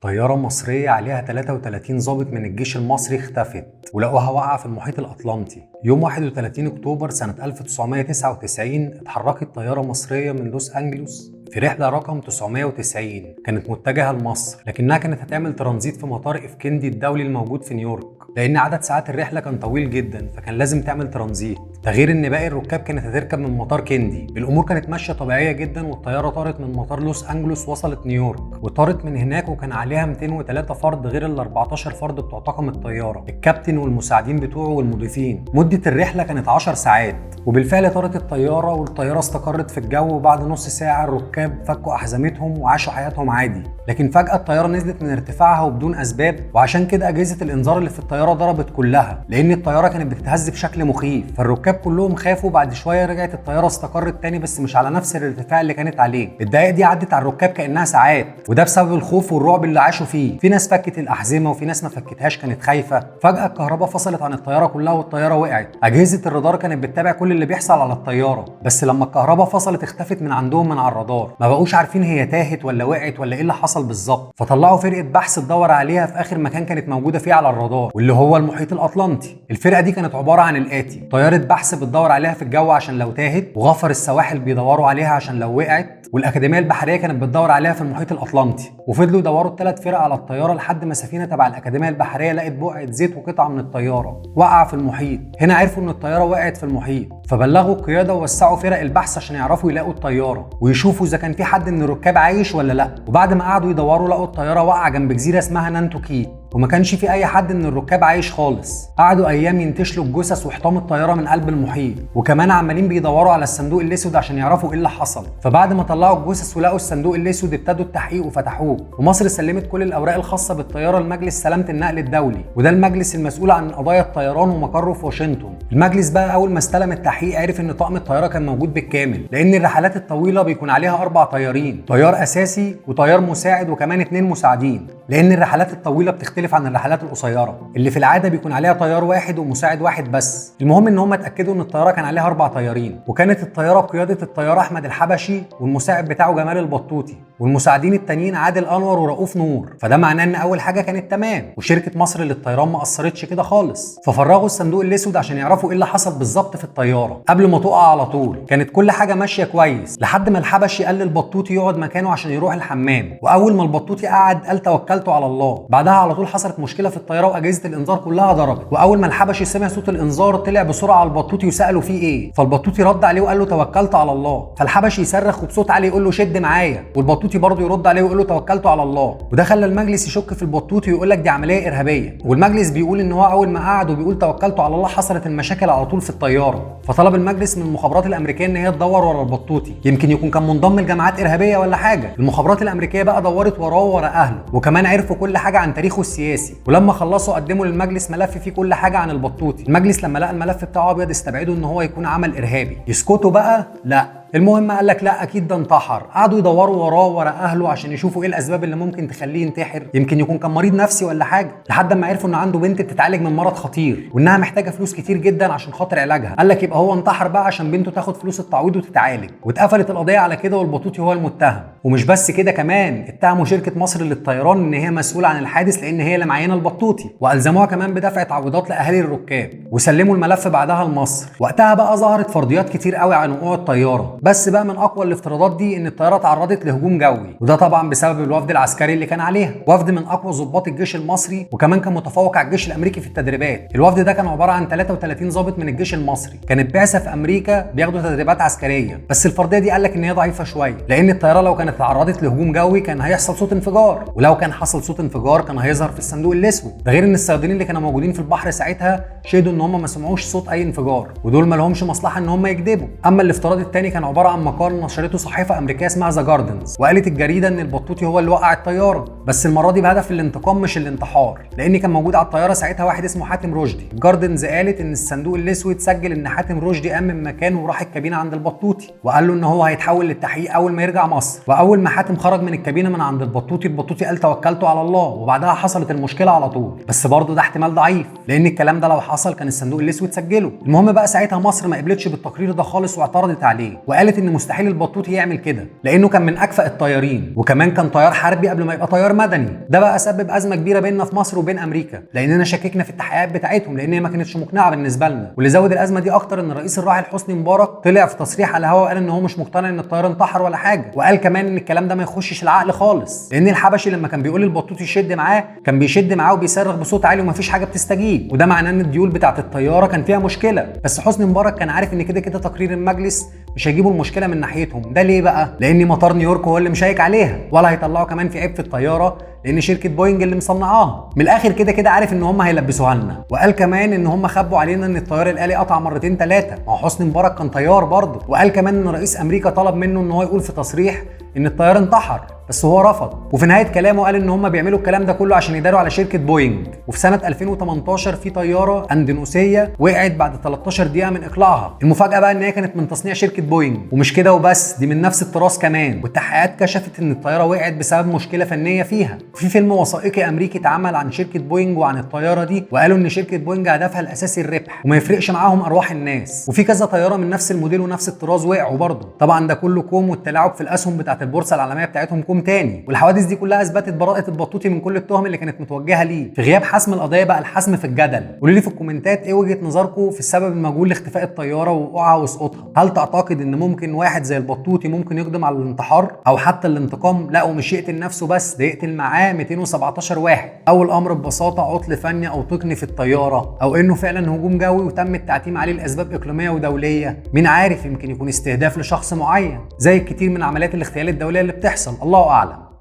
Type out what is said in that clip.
طيارة مصرية عليها 33 ضابط من الجيش المصري اختفت ولقوها واقعة في المحيط الأطلنطي. يوم 31 أكتوبر سنة 1999 اتحركت طيارة مصرية من لوس أنجلوس في رحلة رقم 990 كانت متجهة لمصر، لكنها كانت هتعمل ترانزيت في مطار اف كيندي الدولي الموجود في نيويورك، لأن عدد ساعات الرحلة كان طويل جدا فكان لازم تعمل ترانزيت. ده غير إن باقي الركاب كانت هتركب من مطار كيندي. الأمور كانت ماشية طبيعية جدا والطيارة طارت من مطار لوس أنجلوس وصلت نيويورك، وطارت من هناك وكان عليها 203 فرد غير ال 14 فرد بتوع طاقم الطيارة، الكابتن والمساعدين بتوعه والمضيفين. مدة الرحلة كانت 10 ساعات، وبالفعل طارت الطيارة والطيارة استقرت في الجو، وبعد نص ساعة الركاب فكوا أحزمتهم وعاشوا حياتهم عادي. لكن فجأة الطيارة نزلت من ارتفاعها وبدون أسباب، وعشان كده أجهزة الإنذار اللي في الطيارة ضربت كلها، لأن الطيارة كانت بتتهز بشكل مخيف، فالركاب كلهم خافوا. بعد شوية رجعت الطيارة استقرت تاني بس مش على نفس الارتفاع اللي كانت عليه. الدقايق دي عدت على الركاب كأنها ساعات، وده بسبب الخوف والرعب اللي عاشوا فيه. في ناس فكت الأحزمة وفي ناس ما فكتهاش كانت خايفة. فجأة الكهرباء فصلت عن الطيارة كلها والطيارة وقعت. أجهزة الرادار كانت بتتابع كل اللي بيحصل على الطيارة، بس لما الكهرباء فصلت اختفت من عندهم من على الرادار، ما بقوش عارفين هي تاهت ولا وقعت ولا ايه اللي حصل بالظبط. فطلعوا فرقة بحث تدور عليها في آخر مكان كانت موجودة فيه على الرادار، واللي هو المحيط الأطلنطي. الفرقة دي كانت عبارة عن الآتي: طيارة بحث بتدور عليها في الجو عشان لو تاهت، وغفر السواحل بيدوروا عليها عشان لو وقعت، والأكاديمية البحرية كانت بتدور عليها في المحيط الأطلنطي. وفضلوا يدوروا الثلاث فرق على الطيارة لحد ما سفينة تبع الأكاديمية البحرية لقت بقعة زيت وقطعة من الطيارة وقع في المحيط. هنا عرفوا إن الطيارة وقعت في المحيط، فبلغوا القيادة ووسعوا فرق البحث عشان يعرفوا يلاقوا الطيارة ويشوفوا إذا كان في حد من الركاب عايش ولا لأ. وبعد ما قعدوا يدوروا لقوا الطيارة واقعة جنب جزيرة اسمها نانتوكيت، وما كانش في اي حد من الركاب عايش خالص. قعدوا ايام ينتشلوا الجثث وحطام الطيارة من قلب المحيط، وكمان عمالين بيدوروا على الصندوق الاسود عشان يعرفوا ايه اللي حصل. فبعد ما طلعوا الجثث ولقوا الصندوق الاسود ابتدوا التحقيق وفتحوه، ومصر سلمت كل الاوراق الخاصة بالطيارة لمجلس سلامه النقل الدولي، وده المجلس المسؤول عن قضايا الطيران ومقره في واشنطن. المجلس بقى اول ما استلم التحقيق عرف ان طاقم الطيارة كان موجود بالكامل، لان الرحلات الطويلة بيكون عليها 4 طيارين، طيار اساسي وطيار مساعد وكمان 2 مساعدين، لان الرحلات الطويلة بتختلف عن الرحلات القصيرة اللي في العادة بيكون عليها طيار واحد ومساعد واحد بس. المهم ان هم اتاكدوا ان الطيارة كان عليها 4 طيارين، وكانت الطيارة بقيادة الطيار احمد الحبشي والمساعد بتاعه جمال البطوطي، والمساعدين التانيين عادل انور ورؤوف نور. فده معناه ان اول حاجة كانت تمام، وشركه مصر للطيران ما قصرتش كده خالص. ففرغوا الصندوق الاسود عشان يعرفوا ايه اللي حصل بالظبط في الطيارة قبل ما تقع على طول. كانت كل حاجة ماشية كويس لحد ما الحبشي قال للبطوطي يقعد مكانه عشان يروح الحمام، واول ما البطوطي قعد قال توكلت على الله. بعدها على طول حصلت مشكلة في الطيارة واجهزة الانذار كلها ضربت، واول ما الحبشي سمع صوت الانذار طلع بسرعة على البطوطي وساله فيه ايه، فالبطوطي رد عليه وقال له توكلت على الله. فالحبشي يصرخ وبصوت عالي يقول له شد معايا، والبطوطي برضه يرد عليه ويقول له توكلت على الله. وده خلى المجلس يشك في البطوطي ويقول لك دي عملية ارهابية. والمجلس بيقول ان هو اول ما قعد وبيقول توكلت على الله حصلت المشاكل على طول في الطيارة. فطلب المجلس من المخابرات الامريكية ان هي تدور ورا البطوطي، يمكن يكون كان منضم لجماعات ارهابية ولا حاجة. المخابرات الامريكية بقى دورت وراه ورا اهله، وكمان عرفوا كل حاجة عن تاريخه السياسي. ولما خلصوا قدموا للمجلس ملف فيه كل حاجة عن البطوطي. المجلس لما لقى الملف بتاعه ابيض استبعدوا ان هو يكون عمل ارهابي. يسكتوا بقى؟ لا. المهم قال لك لا اكيد ده انتحر. قعدوا يدوروا وراه ورا اهله عشان يشوفوا ايه الاسباب اللي ممكن تخليه ينتحر، يمكن يكون كان مريض نفسي ولا حاجة، لحد ما عرفوا ان عنده بنت بتتعالج من مرض خطير وانها محتاجه فلوس كتير جدا عشان خاطر علاجها. قال لك يبقى هو انتحر بقى عشان بنته تاخد فلوس التعويض وتتعالج. واتقفلت القضية على كده، والبطوطي هو المتهم. ومش بس كده، كمان اتهموا شركة مصر للطيران ان هي مسؤولة عن الحادث لان هي اللي معينة البطوطي، والزموها كمان بدفع تعويضات لاهالي الركاب، وسلموا الملف بعدها لمصر. وقتها بقى ظهرت فرضيات كتير قوي عن وقوع الطيارة، بس بقى من اقوى الافتراضات دي ان الطيارة تعرضت لهجوم جوي، وده طبعا بسبب الوفد العسكري اللي كان عليها، وفد من اقوى ضباط الجيش المصري، وكمان كان متفوق على الجيش الامريكي في التدريبات. الوفد ده كان عبارة عن 33 ضابط من الجيش المصري، كانت بعثه في امريكا بياخدوا تدريبات عسكرية. بس الفرضية دي قال لك ان هي ضعيفة شوية، لان الطيارة لو كانت تعرضت لهجوم جوي كان هيحصل صوت انفجار، ولو كان حصل صوت انفجار كان هيظهر في الصندوق الاسود. ده غير ان الصيادين اللي كانوا موجودين في البحر ساعتها شهدوا ان هم ما سمعوش صوت اي انفجار، ودول ما لهمش مصلحة ان هم يكذبوا. اما الافتراض الثاني كان عبارة عن مقال نشرته صحيفة امريكية اسمها The Guardian، وقالت الجريدة ان البطوطي هو اللي وقع الطيارة، بس المرة دي بهدف الانتقام مش الانتحار، لان كان موجود على الطيارة ساعتها واحد اسمه حاتم رشدي. الجاردنز قالت ان الصندوق الاسود سجل ان حاتم رشدي قام من مكانه وراح الكابينه عند البطوطي وقال له ان هو هيتحول للتحقيق اول ما يرجع مصر. واول ما حاتم خرج من الكابينه من عند البطوطي، البطوطي قال توكلت على الله، وبعدها حصلت المشكلة على طول. بس برضه ده احتمال ضعيف، لان الكلام ده لو حصل كان الصندوق الاسود سجله. المهم بقى ساعتها مصر ما قبلتش بالتقرير ده خالص واعترضت عليه، وقالت وقالت ان مستحيل البطوطي يعمل كده لانه كان من اكفأ الطيارين، وكمان كان طيار حربي قبل ما يبقى طيار مدني. ده بقى سبب ازمة كبيرة بيننا في مصر وبين امريكا، لاننا شككنا في التحقيقات بتاعتهم لان هي ما كانتش مقنعة بالنسبة لنا. واللي زود الازمة دي اكتر ان الرئيس الراحل حسني مبارك طلع في تصريح على الهواء وقال ان هو مش مقتنع ان الطيار انتحر ولا حاجة، وقال كمان ان الكلام ده ما يخشش العقل خالص، لان الحبشي لما كان بيقول البطوطي يشد معاه كان بيشد معاه وبيصرخ بصوت عالي ومفيش حاجة بتستجيب، وده معناه ان الديول بتاعه الطيارة كان فيها مشكلة. بس حسني مبارك كان عارف ان كده كده تقرير المجلس مش هيجيبوا المشكلة من ناحيتهم. ده ليه بقى؟ لان مطار نيويورك هو اللي مشيك عليها، ولا هيطلعوا كمان في عيب في الطيارة لان شركة بوينج اللي مصنعاها. من الاخر كده كده عارف ان هم هيلبسوها لنا. وقال كمان ان هم خبوا علينا ان الطيار الالي قطع مرتين ثلاثة، ما هو حسني مبارك كان طيار برضه. وقال كمان ان رئيس امريكا طلب منه ان هو يقول في تصريح ان الطيار انتحر، بس هو رفض. وفي نهاية كلامه قال ان هم بيعملوا الكلام ده كله عشان يداروا على شركة بوينج. وفي سنة 2018 في طيارة اندونيسيه وقعت بعد 13 دقيقة من اقلاعها. المفاجاة بقى ان هي كانت من تصنيع شركة بوينج، ومش كده وبس، دي من نفس الطراز كمان. والتحقيقات كشفت ان الطيارة وقعت بسبب مشكلة فنية فيها. في فيلم وثائقي امريكي اتعمل عن شركة بوينج وعن الطيارة دي، وقالوا ان شركة بوينج هدفها الاساسي الربح وما يفرقش معاهم ارواح الناس. وفي كذا طيارة من نفس الموديل ونفس الطراز وقعوا برضه. طبعا ده كله كوم، والتلاعب في الاسهم بتاعه البورصة العالمية بتاعتهم كوم تاني. والحوادث دي كلها اثبتت براءه البطوطي من كل التهم اللي كانت متوجهه ليه. في غياب حسم القضية بقى الحسم في الجدل. قولوا لي في الكومنتات ايه وجهه نظركم في السبب المجهول لاختفاء الطيارة ووقوعها وسقوطها؟ هل تعتقد ان ممكن واحد زي البطوطي ممكن يقدم على الانتحار او حتى الانتقام؟ لا، ومش يقتل نفسه بس، ده يقتل معاه 217 واحد. او الامر ببساطة عطل فني او تقني في الطيارة، او انه فعلا هجوم جوي وتم التعتيم عليه لاسباب اقليمية ودوليه. مين عارف، يمكن يكون استهداف لشخص معين زي الكثير من عمليات الاغتيال الدولية اللي بتحصل، الله اعلم.